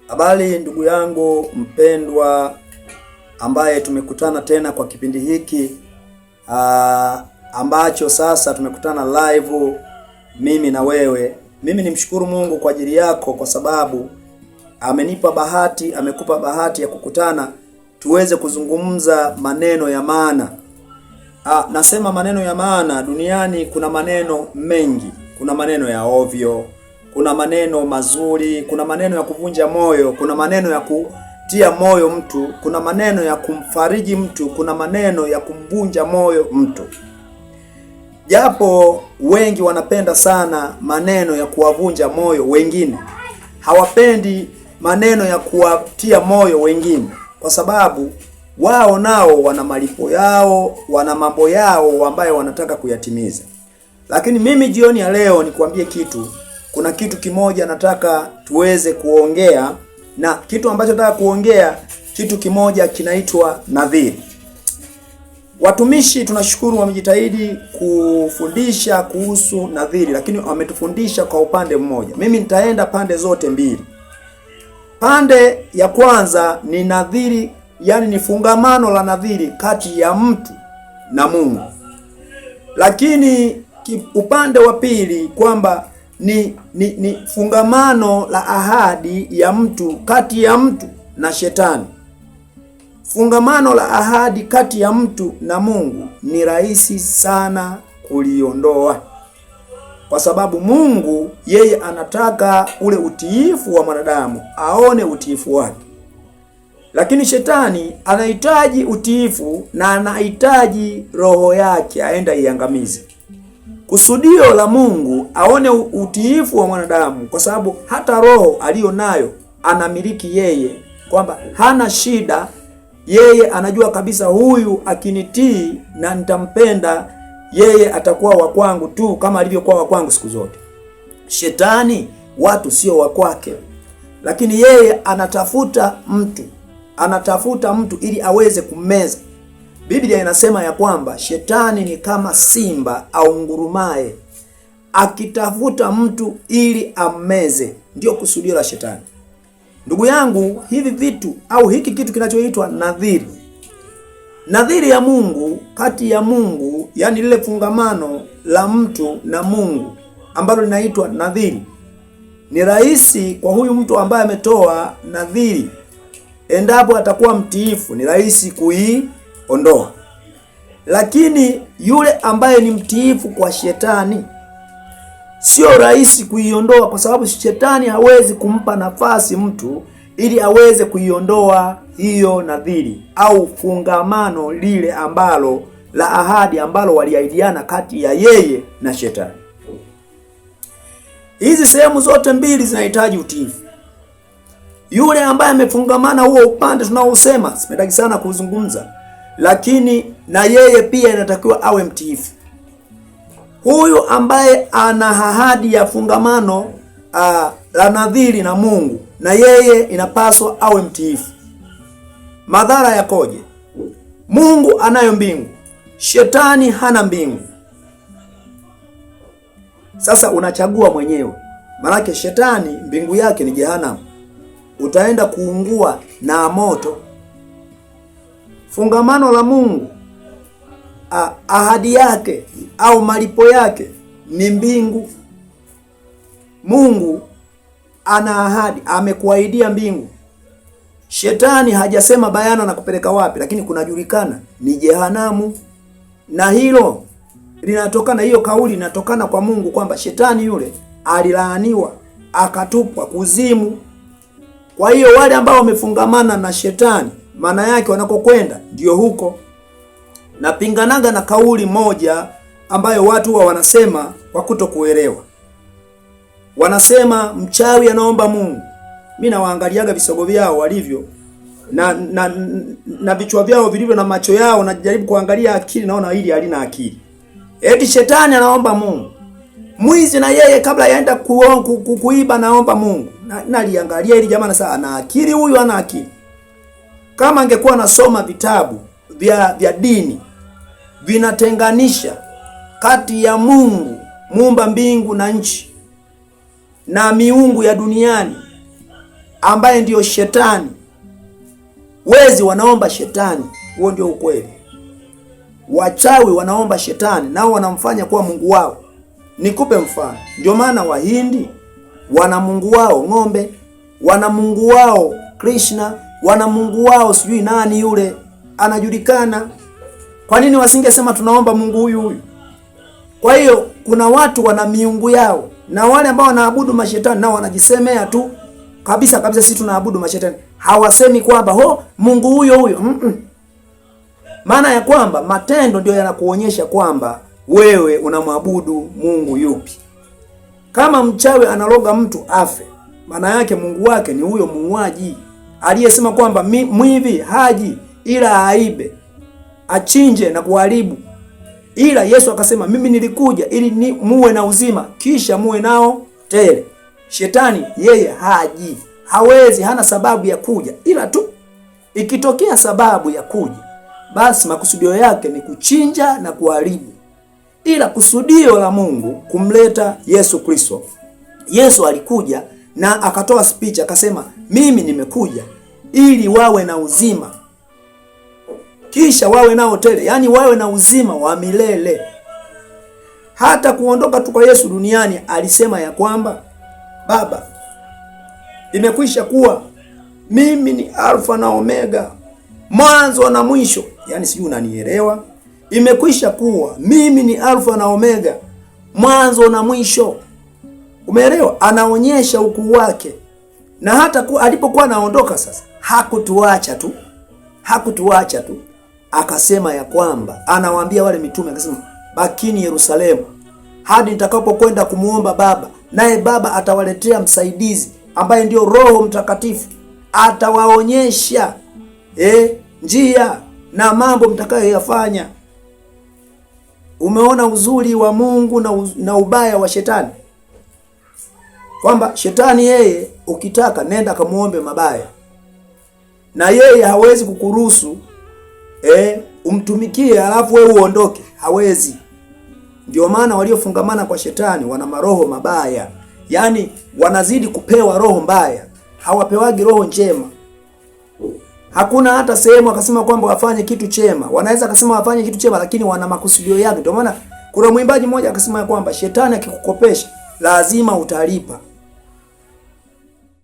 Habari ndugu yangu mpendwa, ambaye tumekutana tena kwa kipindi hiki ambacho sasa tumekutana live mimi na wewe. Mimi nimshukuru Mungu kwa ajili yako, kwa sababu amenipa bahati, amekupa bahati ya kukutana tuweze kuzungumza maneno ya maana. Nasema maneno ya maana. Duniani kuna maneno mengi, kuna maneno ya ovyo, kuna maneno mazuri, kuna maneno ya kuvunja moyo, kuna maneno ya kutia moyo mtu, kuna maneno ya kumfariji mtu, kuna maneno ya kumvunja moyo mtu. Japo wengi wanapenda sana maneno ya kuwavunja moyo wengine, hawapendi maneno ya kuwatia moyo wengine, kwa sababu wao nao wana malipo yao, wana mambo yao ambayo wanataka kuyatimiza. Lakini mimi jioni ya leo nikuambie kitu. Kuna kitu kimoja nataka tuweze kuongea, na kitu ambacho nataka kuongea, kitu kimoja kinaitwa nadhiri. Watumishi tunashukuru wamejitahidi kufundisha kuhusu nadhiri, lakini wametufundisha kwa upande mmoja. Mimi nitaenda pande zote mbili. Pande ya kwanza ni nadhiri, yani ni fungamano la nadhiri kati ya mtu na Mungu, lakini upande wa pili kwamba ni fungamano la ahadi ya mtu kati ya mtu na shetani. Fungamano la ahadi kati ya mtu na Mungu ni rahisi sana kuliondoa, kwa sababu Mungu yeye anataka ule utiifu wa mwanadamu, aone utiifu wake, lakini shetani anahitaji utiifu na anahitaji roho yake aenda iangamize. Kusudio la Mungu aone utiifu wa mwanadamu, kwa sababu hata roho aliyo nayo anamiliki yeye, kwamba hana shida yeye, anajua kabisa huyu akinitii na nitampenda yeye, atakuwa wa kwangu tu kama alivyokuwa wa kwangu siku zote. Shetani watu sio wa kwake, lakini yeye anatafuta mtu, anatafuta mtu ili aweze kummeza. Biblia inasema ya kwamba shetani ni kama simba aungurumaye akitafuta mtu ili ammeze. Ndiyo kusudio la shetani. Ndugu yangu, hivi vitu au hiki kitu kinachoitwa nadhiri, nadhiri ya Mungu kati ya Mungu, yani lile fungamano la mtu na Mungu ambalo linaitwa nadhiri, ni rahisi kwa huyu mtu ambaye ametoa nadhiri, endapo atakuwa mtiifu, ni rahisi kuiondoa. Lakini yule ambaye ni mtiifu kwa shetani sio rahisi kuiondoa, kwa sababu shetani hawezi kumpa nafasi mtu ili aweze kuiondoa hiyo nadhiri au fungamano lile ambalo la ahadi ambalo waliahidiana kati ya yeye na shetani. Hizi sehemu zote mbili zinahitaji utiifu. Yule ambaye amefungamana huo upande tunaousema, sipendaki sana kuzungumza, lakini na yeye pia inatakiwa awe mtiifu. Huyu ambaye ana ahadi ya fungamano la nadhiri na Mungu, na yeye inapaswa awe mtiifu. Madhara yakoje? Mungu anayo mbingu, shetani hana mbingu. Sasa unachagua mwenyewe, maanake shetani mbingu yake ni jehanamu, utaenda kuungua na moto. Fungamano la Mungu, ahadi yake au malipo yake ni mbingu. Mungu ana ahadi, amekuahidia mbingu. Shetani hajasema bayana na kupeleka wapi, lakini kunajulikana ni jehanamu, na hilo linatokana, hiyo kauli inatokana kwa Mungu kwamba shetani yule alilaaniwa akatupwa kuzimu. Kwa hiyo wale ambao wamefungamana na shetani, maana yake wanakokwenda ndio huko. Napinganaga na kauli moja ambayo watu huwa wanasema kwa kutokuelewa. Wanasema mchawi anaomba Mungu. Mimi nawaangaliaga visogo vyao walivyo na vichwa vyao vilivyo na macho yao, najaribu kuangalia akili, naona hili halina akili. Eti shetani anaomba Mungu. Mwizi na yeye kabla yaenda kuiba naomba Mungu. Naliangalia hili jamaa sasa, ana akili huyu, ana akili. Kama angekuwa anasoma vitabu vya dini vinatenganisha kati ya Mungu muumba mbingu na nchi na miungu ya duniani, ambaye ndiyo shetani. Wezi wanaomba shetani, huo ndio ukweli. Wachawi wanaomba shetani, nao wanamfanya kuwa mungu wao. Nikupe mfano, ndio maana Wahindi wana mungu wao ng'ombe, wana mungu wao Krishna, wana mungu wao sijui nani yule anajulikana. Kwa nini wasingesema tunaomba mungu huyu huyu? Kwa hiyo kuna watu wana miungu yao, na wale ambao wanaabudu mashetani nao wanajisemea tu kabisa kabisa, sisi tunaabudu mashetani. Hawasemi kwamba ho mungu huyo huyo. Maana ya kwamba matendo ndio yanakuonyesha kwamba wewe unamwabudu mungu yupi. Kama mchawi analoga mtu afe, maana yake mungu wake ni huyo muuaji aliyesema kwamba mwivi haji ila aibe, achinje na kuharibu. Ila Yesu akasema mimi nilikuja ili ni muwe na uzima, kisha muwe nao tele. Shetani yeye haji, hawezi, hana sababu ya kuja, ila tu ikitokea sababu ya kuja, basi makusudio yake ni kuchinja na kuharibu. Ila kusudio la Mungu kumleta Yesu Kristo. Yesu alikuja na akatoa speech akasema, mimi nimekuja ili wawe na uzima kisha wawe nao tele, yaani wawe na uzima wa milele. Hata kuondoka tu kwa Yesu duniani alisema ya kwamba Baba, imekwisha kuwa, mimi ni Alfa na Omega, mwanzo na mwisho. Yaani sijui unanielewa? Imekwisha kuwa, mimi ni Alfa na Omega, mwanzo na mwisho. Umeelewa? Anaonyesha ukuu wake, na hata alipokuwa anaondoka sasa, hakutuacha tu, hakutuacha tu, akasema ya kwamba, anawaambia wale mitume, akasema bakini Yerusalemu hadi nitakapokwenda kumuomba Baba, naye Baba atawaletea msaidizi ambaye ndiyo Roho Mtakatifu, atawaonyesha njia na mambo mtakayoyafanya. Umeona uzuri wa Mungu na ubaya wa shetani, kwamba shetani yeye ukitaka nenda kamuombe mabaya, na yeye hawezi kukuruhusu umtumikie alafu wewe uondoke, hawezi. Ndio maana waliofungamana kwa shetani wana maroho mabaya, yaani wanazidi kupewa roho mbaya, hawapewagi roho njema. Hakuna hata sehemu akasema kwamba wafanye kitu chema. Wanaweza akasema wafanye kitu chema, lakini wana makusudio yake. Ndio maana kuna mwimbaji mmoja akasema kwamba shetani akikukopesha lazima utalipa.